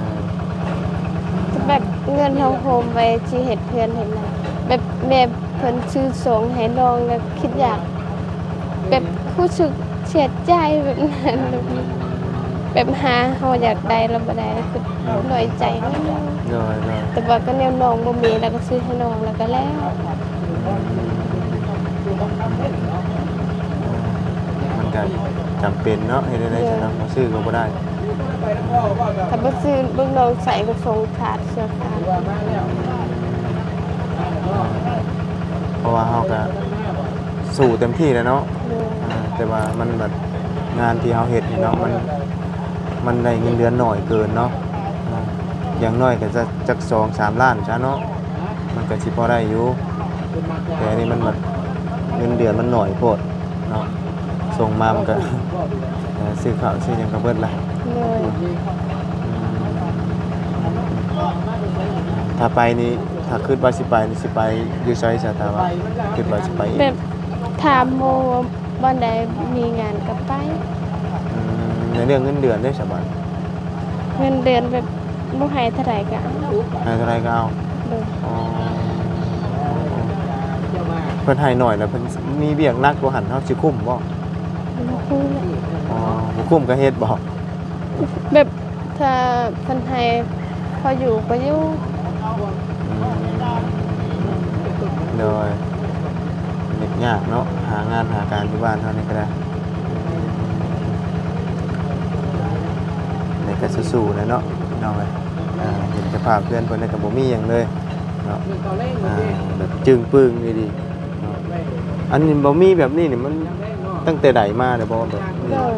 ແບບເງິນເຮົາໂຮມໄວ້ຊິເຮັດເຮືອນເຮັດນາ ແບບແມ່ເພິ່ນຊື້ສົ່ງໃຫ້ນ້ອງ ແລ້ວຄິດຢາກ ແບບຮູ້ສຶກເສຍໃຈແບບນັ້ນ ແບບຫາເຮົາຢາກໄດ້ແລ້ວບໍ່ໄດ້ ແລ້ວຄືນ້ອຍໃຈ. ໂດຍ ໂດຍ ແຕ່ວ່າກໍແນວນ້ອງບໍ່ມີ ແລ້ວກໍຊື້ໃຫ້ນ້ອງ ແລ້ວກໍແລ້ວ. ອືມ ມັນກໍຈຳເປັນເນາະ ເຮັດແນວໃດຊະເນາະ ບໍ່ຊື້ກໍບໍ່ໄດ້. ຖ້າບໍ່ຊື້ເບິ່ງນ້ອງໃສ່ກໍສົ່ງຂາດເສື້ອຂາດ ເພາະວ່າເຮົາກໍສູ້ເຕັມທີ່ແລ້ວເນາະ. ໂດຍ ອ່າ ແຕ່ວ່າມັນແບບງານທີ່ເຮົາເຮັດນີ້ເນາະ ມັນ ມັນໄດ້ເງິນເດືອນໜ້ອຍເກີນເນາະ. ອ່າ ຢ່າງໜ້ອຍກໍຈະຈັກສອງສາມລ້ານຊະເນາະ ມັນກໍຊິພໍໄດ້ຢູ່ ແຕ່ອັນນີ້ມັນແບບເງິນເດືອນມັນໜ້ອຍໂພດເນາະ ສົ່ງມາມັນກໍ ເອີ ຊື້ເຂົ້າຊື້ຫຍັງກໍເບິດລະ. ໂດຍ ອືມ ຖ້າໄປນີ້ ຖ້າຄິດວ່າຊິໄປນີ້ ຊິໄປຢູ່ໃສຊະ ຖ້າວ່າຄິດວ່າຊິໄປອີກ? ແບບຖາມໝູ່ວ່າບ່ອນໃດມີງານກໍໄປ. ອືມ ໃນເລື່ອງເງິນເດືອນເດ້ສະບັດ? ເງິນເດືອນແບບບໍ່ໃຫ້ເທົ່າໃດກໍເອົາ ໃຫ້ເທົ່າໃດກໍເອົາ. ໂດຍ ອໍ ເພິ່ນໃຫ້ໜ້ອຍແລ້ວເພິ່ນມີວຽກໜັກກວ່າຫັ້ນ ເຮົາຊິຄຸ້ມບໍ່? ບໍ່ຄຸ້ມ. ອໍ ບໍ່ຄຸ້ມກໍເຮັດບໍ່? ແບບຖ້າເພິ່ນໃຫ້ພໍຢູ່ກໍຢູ່. ອືມ ໂດຍ ຍາກເນາະ ຫາງານຫາການຢູ່ບ້ານເຮົານີ້ກໍໄດ້. ແຕ່ກໍສູ້ໆແຫຼະເນາະ ພີ່ນ້ອງເອີຍ. ອ່າ ເຫັນສະພາບເຮືອນເພິ່ນແລ້ວກໍບໍ່ມີຫຍັງເລີຍເນາະ ອ່າ ແບບຈຶ່ງປຶ້ງອີ່ຫຼີເນາະ. ອັນນີ້ບໍ່ມີແບບນີ້ນີ້ ມັນຕັ້ງແຕ່ໃດມາແລ້ວບໍ່ ແບບນີ້? ໂດຍ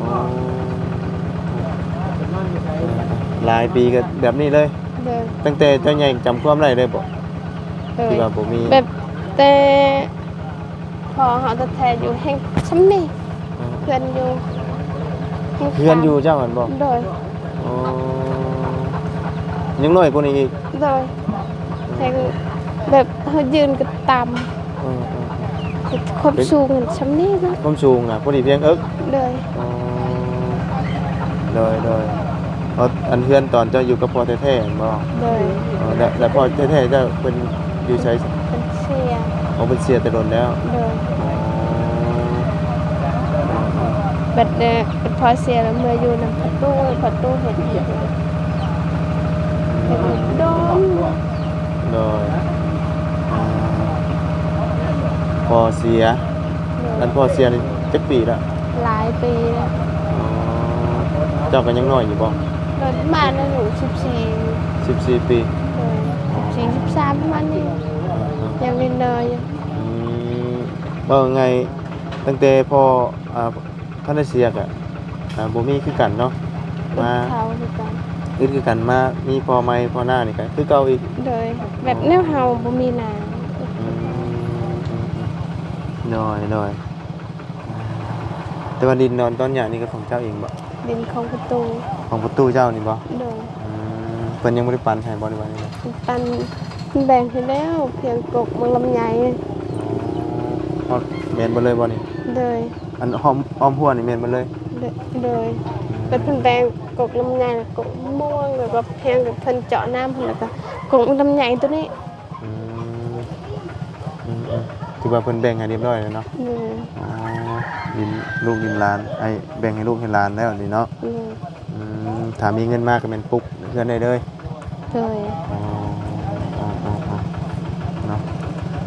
ອໍ ຫຼາຍປີກໍແບບນີ້ເລີຍ? ໂດຍ ຕັ້ງແຕ່ເຈົ້າໃຫຍ່ຈຳຄວາມໄດ້ເລີຍບໍ່? ໂດຍ ທີ່ວ່າບໍ່ມີ ແບບແຕ່ ພໍ່ເຮົາແທ້ໆຢູ່ແຮ່ງຊ່ຳນີ້. ເອີ ເຮືອນຢູ່ ເຮືອນຢູ່ເຈົ້າຫັ້ນບໍ່? ໂດຍ ອໍ ຍັງນ້ອຍກວ່ານີ້ອີກ? ໂດຍ ແຮ່ງແບບເຮົາຢືນກໍຕ່ຳ. ເອີໆໆ ຄວາມສູງຫັ້ນຊ່ຳນີ້ເນາະ ຄວາມສູງນະພໍດີພຽງເອິກ. ໂດຍ ອໍ ໂດຍໆ ເອົາ ອັນເຮືອນຕອນເຈົ້າຢູ່ກັບພໍ່ແທ້ໆແມ່ນບໍ່? ໂດຍ ອໍ ແລ້ວ ແລ້ວພໍ່ແທ້ໆເຈົ້າເພິ່ນຢູ່ໃສ? ເພິ່ນເສຍ. ອໍ ເພິ່ນເສຍແຕ່ດົນແລ້ວ. ໂດຍ ອໍ ບັດ ເອີ ບັດພໍ່ເສຍແລ້ວເມືອຢູ່ນຳພໍ່ຕູ້ ພໍ່ຕູ້ເຮັດໃຫ້. ອືມ ເຮັດດົນ. ໂດຍ ອໍ ພໍ່ເສຍ. ໂດຍ ອັນພໍ່ເສຍນີ້ຈັກປີລະ? ຫຼາຍປີແລ້ວ. ອໍ ເຈົ້າກໍຍັງນ້ອຍຢູ່ບໍ່? ໂດຍ ປະມານອາຍຸສິບສີ່ ສິບສີ່ປີ. ໂດຍ ສິບສີ່ ສິບສາມ ປະມານນີ້ ອໍ ຍັງນ້ອຍໆຢູ່. ອືມ ເວົ້າງ່າຍໆ ຕັ້ງແຕ່ພໍ່ ອ່າ ທ່ານໄດ້ເສຍກະ ອ່າ ບໍ່ມີຄືກັນເນາະ ມາ ອຶດເຂົ້າຄືກັນ ອຶດຄືກັນ ມາມີພໍ່ໃໝ່ພໍ່ນ້ານີ້ກະຄືເກົ່າອີກ. ໂດຍ ແບບ ອໍ ແນວເຮົາບໍ່ມີນ້າ. ອືມ ອືມໆ ໂດຍໆ ແຕ່ວ່າດິນດອນຕອນຫຍ້ານີ້ກໍຂອງເຈົ້າເອງບໍ່? ດິນຂອງພໍ່ຕູ້. ຂອງພໍ່ຕູ້ເຈົ້ານີ້ບໍ່? ໂດຍ ອືມ ເພິ່ນຍັງບໍ່ໄດ້ປັນໃຫ້ບໍ່ ຫຼືວ່າແນວໃດ? ປັນ ແບ່ງໃຫ້ແລ້ວ ພຽງກົກໝາກລຳໄຍ. ອໍ ແມ່ນເບິດເລີຍບໍ່ນີ້? ໂດຍ ອັນອ້ອມ ອ້ອມຮົ້ວນີ້ແມ່ນເບິດເລີຍ? ໂດຍ ໂດຍ ອືມ ເພິ່ນແບ່ງກົກລຳໄຍ ແລ້ວກົກມ່ວງ ແລ້ວກໍພຽງເພິ່ນເຈາະນ້ຳ ແລ້ວກໍກົກໝາກລຳໄຍໂຕນີ້. ອືມ ອືມໆ ຖືວ່າເພິ່ນແບ່ງໃຫ້ຮຽບຮ້ອຍແລ້ວເນາະ? ໂດຍ ອໍ ດິນລູກດິນຫຼານ ໃຫ້ແບ່ງໃຫ້ລູກໃຫ້ຫຼານແລ້ວນີ້ເນາະ? ໂດຍ ອືມ ຖ້າມີເງິນມາກໍແມ່ນປຸກເຮືອນໄດ້ເລີຍ. ໂດຍ ອໍ ເນາະ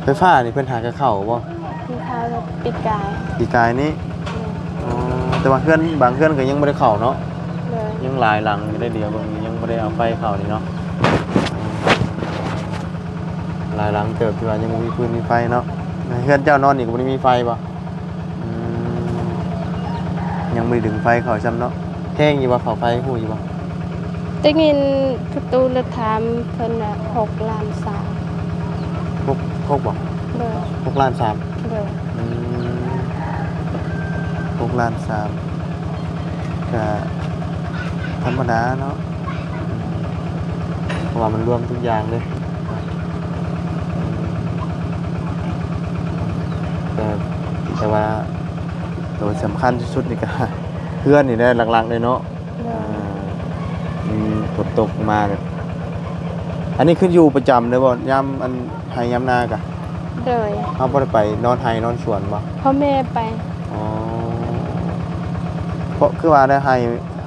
ໄຟຟ້ານີ້ເພິ່ນຫາກະເຂົ້າບໍ່? ເພິ່ນເຂົ້າແຕ່ປີກາຍ ປີກາຍນີ້. ໂດຍ ອໍ ແຕ່ວ່າເຮືອນ ບາງເຮືອນກໍຍັງບໍ່ໄດ້ເຂົ້າເນາະ? ໂດຍ ຍັງຫຼາຍຫຼັງຢູ່ເດ້ ດຽວເບິ່ງນີ້ຍັງບໍ່ໄດ້ເອົາໄຟເຂົ້ານີ້ເນາະ. ຫຼາຍຫຼັງເຕີບທີ່ວ່າຍັງບໍ່ມີຟືນມີໄຟເນາະ. ເຮືອນເຈົ້ານອນນີ້ກໍບໍ່ໄດ້ມີໄຟບໍ່? ອືມ ຍັງບໍ່ໄດ້ດຶງໄຟເຂົ້າຊ້ຳເນາະ. ແພງຢູ່ບໍ່ ຄ່າໄຟ ຮູ້ຢູ່ບໍ່? ໄດ້ຍິນປະຕູລະຖາມເພິ່ນວ່າ ຫົກລ້ານສາມ. ຫົກ ຫົກບໍ່? ໂດຍ. ຫົກລ້ານສາມ. ໂດຍ. ອືມ ຫົກລ້ານສາມ ກະທຳມະດາເນາະ. ອືມ ເພາະວ່າມັນລວມທຸກຢ່າງເດ້. ແຕ່ ແຕ່ວ່າໂຕສຳຄັນທີ່ສຸດນີ້ກະເຮືອນນີ້ແຫຼະ ຫຼັກໆເລີຍເນາະ. ໂດຍ. ອືມ ຝົນຕົກມານີ້ ອັນນີ້ຄືຢູ່ປະຈຳເລີຍບໍ່ ຍາມອັນໄຮ່ຍາມນາກະ? ໂດຍ. ເຮົາບໍ່ໄດ້ໄປນອນໄຮ່ນອນສວນບໍ່? ພໍ່ແມ່ໄປ. ອໍ ເພາະຄືວ່າໄດ້ໄຮ່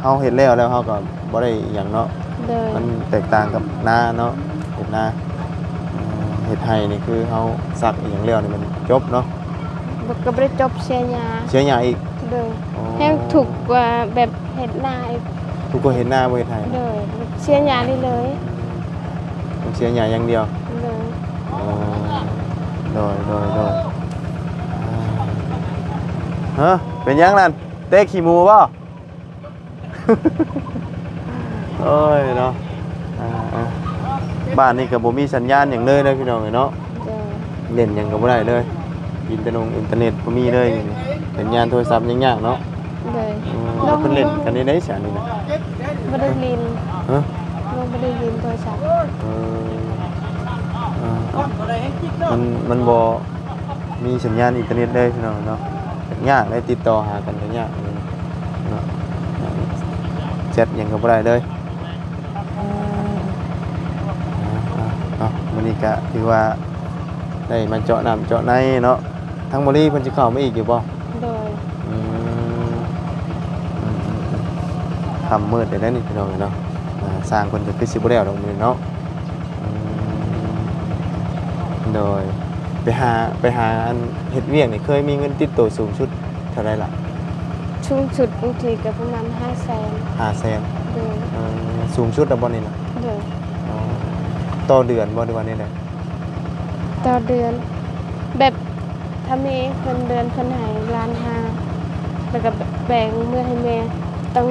ເຮົາເຮັດແລ້ວ ແລ້ວເຮົາກໍບໍ່ໄດ້ອີ່ຫຍັງເນາະ. ໂດຍ. ມັນແຕກຕ່າງກັບນາເນາະ ເຮັດນາ. ເອີ ເຮັດໄຮ່ນີ້ຄືເຮົາສັກອີ່ຫຍັງແລ້ວນີ້ມັນຈົບເນາະ. ບໍ່ ກໍບໍ່ໄດ້ຈົບ ເສຍຫຍ້າ. ເສຍຫຍ້າອີກ. ໂດຍ. ອໍ ແຮງທຸກກວ່າແບບເຮັດນາອີກ. ທຸກກວ່າເຮັດນາ ບໍ່ເຮັດໄຮ່. ໂດຍ. ເສຍຫຍ້ານີ້ເລີຍ. ອືມ ເສຍຫຍ້າຢ່າງດຽວ. ໂດຍ. ອໍ ໂດຍ ໂດຍ ໂດຍ. ຮະ ເປັນຫຍັງນັ້ນ ເຕະຂີ້ໝູບໍ່? ໂອ້ຍເນາະ ອ່າໆ ບ້ານນີ້ກໍບໍ່ມີສັນຍານຫຍັງເລີຍເດີພີ່ນ້ອງເອີຍເນາະ. ໂດຍ. ເຫຼັ້ນຫຍັງກໍບໍ່ໄດ້ເລີຍ ອິນເຕີເນັດ ອິນເຕີເນັດບໍ່ມີເລີຍ. ສັນຍານໂທລະສັບຍັງຍາກເນາະ. ໂດຍ. ອືມ ແລ້ວເພິ່ນເຫຼັ້ນກັນໃນໃດຊະນີ້ນະ? ບໍ່ໄດ້ຫຼິ້ນ. ຮະ? ນ້ອງບໍ່ໄດ້ຫຼິ້ນໂທລະສັບ. ເອີ ອ່າໆ ມັນ ມັນບໍ່ ມີສັນຍານອິນເຕີເນັດເລີຍພີ່ນ້ອງເນາະ. ຍາກເລີຍ ຕິດຕໍ່ຫາກັນກໍຍາກເນາະ ແຊັດຫຍັງກໍບໍ່ໄດ້ເລີຍ. ເອົາ ມື້ນີ້ກະຖືວ່າໄດ້ມາເຈາະນ້ຳເຈາະໃນເນາະ. ທາງໝໍລີເພິ່ນຊິເຂົ້າມາອີກຢູ່ບໍ່? ໂດຍ. ອືມ ຄ່ຳມືດແລ້ວນີ້ພີ່ນ້ອງເນາະ. ອ່າ ຊ່າງເພິ່ນກໍຄືຊິບໍ່ແລ້ວດອກມື້ນີ້ເນາະ. ອືມ ໂດຍ. ໄປຫາ ໄປຫາອັນເຮັດວຽກນີ້ ເຄີຍມີເງິນຕິດໂຕສູງສຸດເທົ່າໃດລະ? ສູງສຸດບາງທີກໍປະມານຫ້າແສນ. ຫ້າແສນ. ໂດຍ. ເອີ ສູງສຸດແລ້ວບໍ່ນີ້ນະ? ໂດຍ. ອໍ ຕໍ່ເດືອນບໍ່ ຫຼືວ່າແນວໃດ? ຕໍ່ເດືອນ ແບບ ຖ້າມີເງິນເດືອນເພິ່ນໃຫ້ລ້ານຫ້າ ແລ້ວກໍແບ່ງເມືອໃຫ້ແມ່ ຕ້ອງ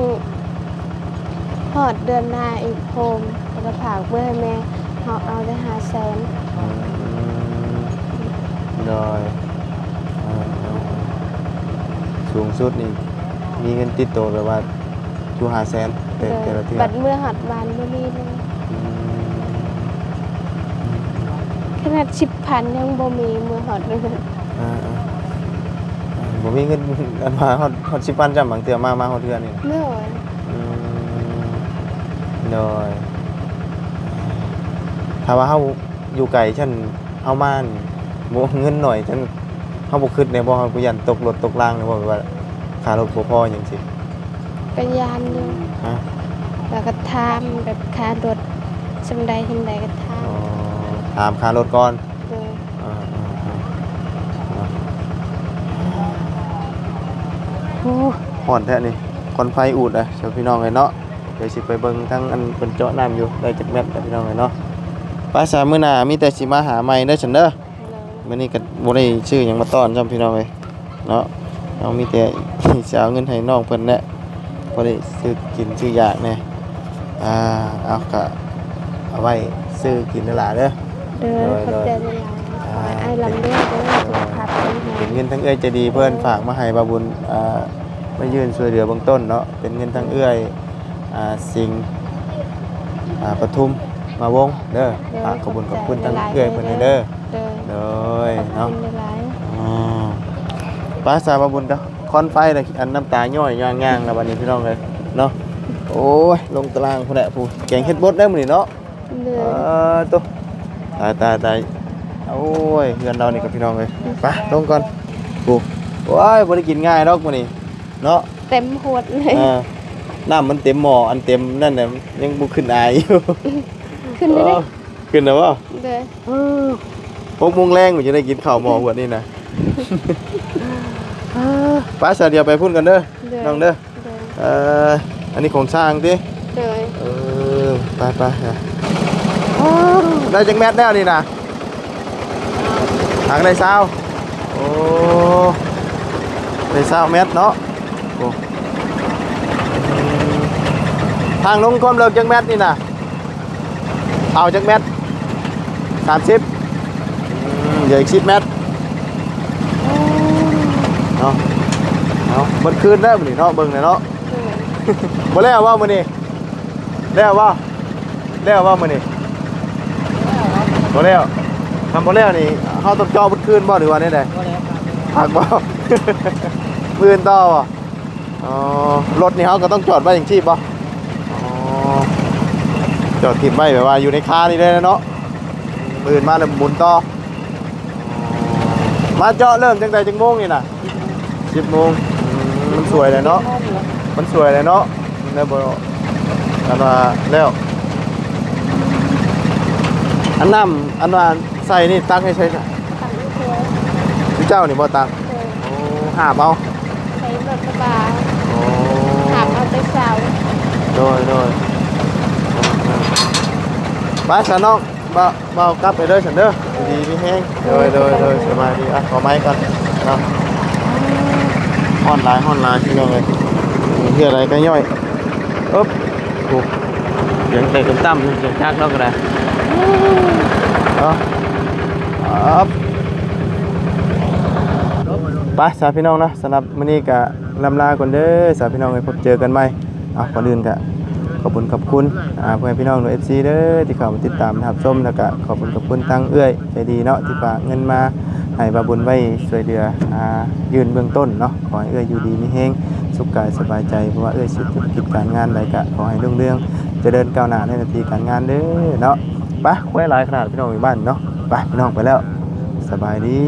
ຮອດເດືອນໜ້າອີກໂຮມ ແລ້ວກໍຝາກເມືອໃຫ້ແມ່ ເຮົາເອົາແຕ່ຫ້າແສນ. ອືມ ໂດຍ. ເອີ ເອີ ເອີ ສູງສຸດນີ້ມີເງິນຕິດໂຕແບບວ່າ ຢູ່ຫ້າແສນ ແຕ່ ໂດຍ ແຕ່ລະເທື່ອ ບັດເມືອຮອດບ້ານບໍ່ມີເລີຍ. ອືມ ຂະໜາດສິບພັນຍັງບໍ່ມີ ເມືອຮອດເຮືອນ. ອ່າໆ ບໍ່ມີເງິນ ອັນວ່າຮອດ ຮອດສິບພັນຊ້ຳ ບາງເທື່ອມາ ມາຮອດເຮືອນນີ້. ໂດຍ. ອືມ ໂດຍ. ຖ້າວ່າເຮົາຢູ່ໄກຊັ້ນ ເຮົາມານີ້ ບໍ່ ເງິນໜ້ອຍຈັ່ງ ເຮົາບໍ່ຄິດແດ່ບໍ່? ເຮົາບໍ່ຢ້ານຕົກລົດຕົກລາງແດ່ບໍ່? ແບບວ່າຄ່າລົດບໍ່ພໍຫຍັງຊີ້. ກໍຢ້ານຢູ່. ຮະ? ແລ້ວກໍຖາມແບບຄ່າລົດສ່ຳໃດສ່ຳໃດກໍຖາມ. ອໍ ຖາມຄ່າລົດກ່ອນ. ໂດຍ. ອ່າໆໆ ໂອ້ ຮ້ອນແທ້ນີ້ ຄວັນໄຟອູດເດ້ພີ່ນ້ອງເອີຍເນາະ. ດຽວຊິໄປເບິ່ງທາງອັນເພິ່ນເຈາະນ້ຳຢູ່ ໄດ້ຈັກແມັດແລ້ວພີ່ນ້ອງເອີຍເນາະ. ໄປຊະ ມື້ໜ້າມີແຕ່ຊິມາຫາໃໝ່ເດີຊັ້ນເດີ. ໂດຍ. ມື້ນີ້ກໍບໍ່ໄດ້ຊື້ຫຍັງມາຕ້ອນຊ້ຳພີ່ນ້ອງເອີຍເນາະ. ນ້ອງມີແຕ່ຊິເອົາເງິນໃຫ້ນ້ອງເພິ່ນແຫຼະ ພໍໄດ້ຊື້ກິນຊື້ຢາກແດ່. ອ່າ ເອົາ ກະເອົາໄວ້ຊື້ກິນເດີຫຼາເດີ. ໂດຍ ໂດຍ ຂອບໃຈຫຼາຍໆ. ອ່າ ຂໍໃຫ້ອ້າຍລ່ຳລວຍເດີ ສຸຂະພາບແຂງແຮງ. ເປັນເງິນທາງເອື້ອຍໃຈດີເພິ່ນ ໂດຍ ຝາກມາໃຫ້ບ່າວບຸນ ອ່າ ມາຍື່ນຊ່ວຍເຫຼືອເບື້ອງຕົ້ນເນາະ. ເປັນເງິນທາງເອື້ອຍ ອ່າ ສິງ ອ່າ ປະທຸມມາວົງເດີ. ໂດຍ. ຝາກຂອບບຸນຂອບຄຸນທາງເອື້ອຍເພິ່ນແດ່ເດີ. ໂດຍ. ໂດຍເນາະ. ຂອບຄຸນຫຼາຍໆ. ອ່າ ໄປສາ ບ່າວບຸນກໍຄວັນໄຟແລ້ວ ອັນນ້ຳຕາຍ້ອຍຍ່າງໆແລ້ວບັດນີ້ພີ່ນ້ອງເອີຍເນາະ. ໂອ້ຍ ລົງຕາລ່າງພຸ້ນແຫຼະ ຜູ້ແກງເຫັດບົດໄດ້ມື້ນີ້ເນາະ. ໂດຍ. ເອີ ໂຕ ຕາຍໆໆ ໂອ້ຍ ເຮືອນລາວນີ້ກໍພີ່ນ້ອງເອີຍ. ໄປລົງກ່ອນ ຜູ້ ໂອ້ຍ ບໍ່ໄດ້ກິນງ່າຍດອກມື້ນີ້ເນາະ. ເຕັມຫວດເລີຍ. ເອີ ນ້ຳມັນເຕັມໝໍ້ ອັນເຕັມນັ້ນນະ ຍັງບໍ່ຂຶ້ນອາຍຢູ່. ຂຶ້ນເລີຍ. ເອີ ຂຶ້ນແລ້ວບໍ່? ໂດຍ. ຫົກໂມງແລງມັນຈະໄດ້ກິນເຂົ້າໝໍ້ຫວດນີ້ນະ. ໄປຊະ ດຽວໄປພຸ້ນກັນເດີ ໂດຍ ນ້ອງເດີ. ໂດຍ. ເອີ ອັນນີ້ຂອງຊ່າງຕິ? ໂດຍ. ເອີ ໄປໆ ໄດ້ຈັກແມັດແລ້ວນີ້ນະ? ຫາກໄດ້ຊາວ. ໂອ້ ໄດ້ຊາວແມັດເນາະ. ໂອ້ ທາງລົງຄວາມເລິກຈັກແມັດນີ້ນະ? ເອົາຈັກແມັດ? ສາມສິບ ອືມ ເຫຼືອອີກສິບແມັດເນາະ. ເອົາ ເບິດຄືນແລ້ວມື້ນີ້ເນາະ ເບິ່ງແລ້ວເນາະ. ບໍ່ແລ້ວບໍ່ມື້ນີ້? ແລ້ວບໍ່? ແລ້ວບໍ່ມື້ນີ້? ບໍ່ແລ້ວ. ຄັນບໍ່ແລ້ວນີ້ ເຮົາຕ້ອງເຈາະເບິດຄືນບໍ່ ຫຼືວ່າແນວໃດ? ບໍ່ແລ້ວ ພັກບໍ່? ມື້ອື່ນຕໍ່ບໍ່? ອໍ ລົດນີ້ເຮົາກໍຕ້ອງຈອດໄວ້ຈັ່ງຊີ້ບໍ່? ອໍ ຈອດຖິ້ມໄວ້ແບບວ່າຢູ່ໃນຄານີ້ເລີຍເນາະ. ມື້ອື່ນມາແລ້ວໝູນຕໍ່. ມາເຈາະເລີ່ມຈັ່ງໃດ ຈັກໂມງນີ້ນະ? ສິບໂມງ. ອືມ ມັນສວຍແຫຼະເນາະ ມັນສວຍແຫຼະເນາະ. ແລ້ວບໍ່ ອັນວ່າແລ້ວ ອັນນ້ຳ ອັນວ່າໃສ່ນີ້ຕັກໃຫ້ໃສຊະ? ຕັກຢູ່ຖ້ວຍ ຢູ່ເຈົ້ານີ້ບໍ່ຕັກ? ໂດຍ ໂອ້ ຫາບເອົາ ໃສ່ລົດກະບະ. ໂອ້ ຫາບເອົາແຕ່ເຊົ້າ. ໂດຍ ໂດຍ ໄປຊະນ້ອງ. ບ່າວ ບ່າວກັບໄປເດີຊັ້ນເດີ ຢູ່ດີມີແຮງ. ໂດຍ ໂດຍ ໂດຍ ສະບາຍດີ. ອ່ະ ຂໍໄມກ່ອນເນາະ. ຮ້ອນຫຼາຍ ຮ້ອນຫຼາຍ ພີ່ນ້ອງເອີຍ. ເທື່ອໃດກໍຍ່ອຍ. ອຶບ ໂອ້ ສຽງແຕກຕ່ຳໆ ສຽງຈັກເນາະ ກໍໄດ້ເນາະ. ອຶບ ໄປຊະ ພີ່ນ້ອງເນາະ. ສຳລັບມື້ນີ້ກໍລ່ຳລາກ່ອນເດີຊະ ພີ່ນ້ອງເອີຍ. ພົບເຈີກັນໃໝ່. ເອົາ ກ່ອນອື່ນກະຂອບຄຸນຂອບຄຸນ ອ່າ ພໍ່ແມ່ພີ່ນ້ອງ ເອັຟຊີ ເດີ ທີ່ເຂົ້າມາຕິດຕາມຮັບຊົມ ແລ້ວກະຂອບຄຸນຂອບຄຸນທາງເອື້ອຍໃຈດີເນາະ ທີ່ຝາກເງິນມາໃຫ້ບ່າວບຸນໄວ້ຊ່ວຍເຫຼືອ ອ່າ ຍື່ນເບື້ອງຕົ້ນເນາະ. ຂໍໃຫ້ເອື້ອຍຢູ່ດີມີແຮງ ສຸກກາຍສະບາຍໃຈ ບໍ່ວ່າເອື້ອຍຊິເຮັດທຸລະກິດການງານໃດ ກະຂໍໃຫ້ຮຸ່ງເຮືອງຈະເລີນກ້າວໜ້າໃນໜ້າທີ່ການງານເດີເນາະ. ໄປ ຄວາຍຫຼາຍຂະໜາດ ພີ່ນ້ອງຢູ່ບ້ານເນາະ. ໄປ ພີ່ນ້ອງໄປແລ້ວ ສະບາຍດີ.